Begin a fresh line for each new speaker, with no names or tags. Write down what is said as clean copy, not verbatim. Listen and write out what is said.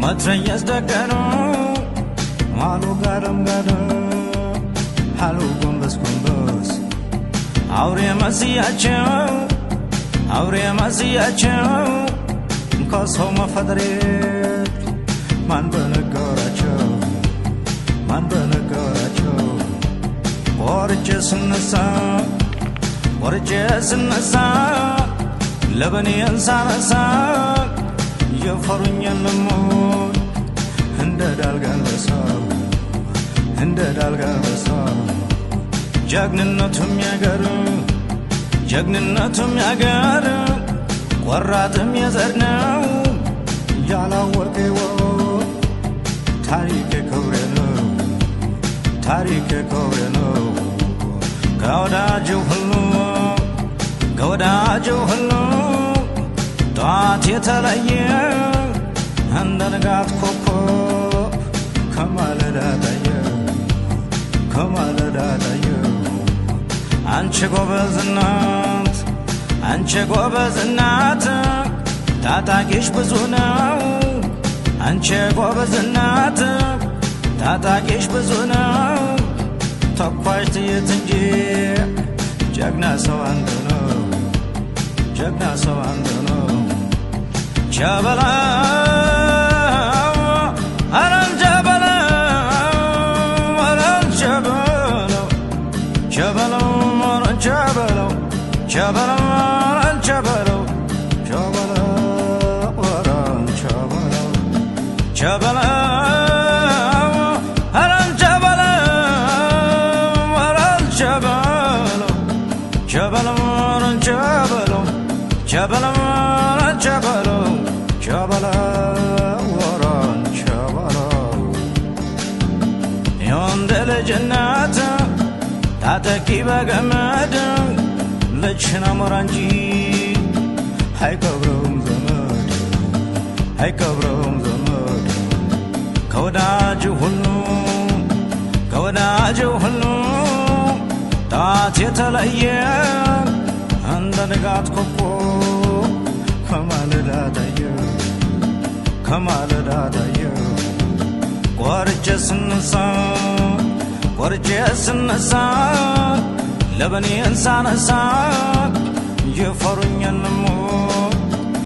መትረየስ ደቀኑ አሉ ጋደም ጋደም አሉ ጎንበስ ጎንበስ አውሬ መስያቸው አውሬ መስያቸው ከሰው መፈጠሬ ማን በነገራቸው ማን በነገራቸው ቆርጬ ስነሳ ቆርጬ ስነሳ ለበኔን ሳነሳ የፈሩኝን ልሞት እንደ ዳልጋ አንበሳ እንደ ዳልጋ አንበሳ ጀግንነቱም ያገር ጀግንነቱም ያገር ቆራጥም የዘር ነው ያላወቀው ታሪኬ ክብሬ ነው ታሪኬ ክብሬ ነው ከወዳጁ ሁሉ ከወዳጁ ሁሉ ጠዋት የተለየ እንደ ንጋት ኮከብ ከማለዳ ታየ ከማለዳ ታየ አንቺ ጎበዝ እናት አንቺ ጎበዝ እናት ታጣቂሽ ብዙ ነው አንቺ ጎበዝ እናት ታጣቂሽ ብዙ ነው ተኳሽ ጥይት እንጂ ጀግና ሰው አንዱ ነው ጀግና ሰው አንዱ ነው ጀበላ አረን ጀበላ አረን ጀበላ ጀበላ አረን ጀበላ ጀበላ አረን ጀበላ ጀበላ አረን ጀበላ ጀበላ አረን ጀበላ አረን ጀበላ ጀበላ አረን ጀበላ ጀበላ አረን ጀበላ ጀበላ አረን ጀበላ የወንድ ልጅ እናት ታጠቂ በገመድ ልጅሽን አሞራ እንጂ አይቀብረውም ዘመድ አይቀብረውም ዘመድ ከወዳጅ ሁሉ ከወዳጅ ሁሉ ጣት የተለየ እንደ ንጋት ኮከብ ከማለዳ ታየ ከማለዳ ታየ ቆርጬ ስነሳ ቆርጬ ስነሳ ለበኔን ሳነሳ የፈሩኝን